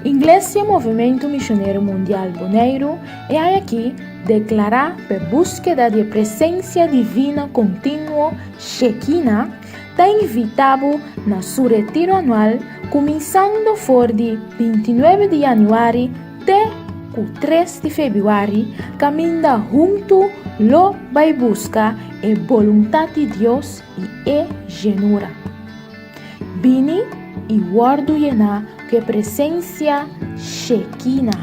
Iglesia Movementu Misionero Mundial Boneiru e aña akí deklará p'e búskeda di e presensia divina kontinuo Shekinah ta invitá bo na su retiro anual kuminsando for di 29 di yanüari te ku 3 di febrüari kaminda huntu lo bai buska e boluntat di Dios i e jenura. Bini i wòrdu yená ku e presensia Shekinah.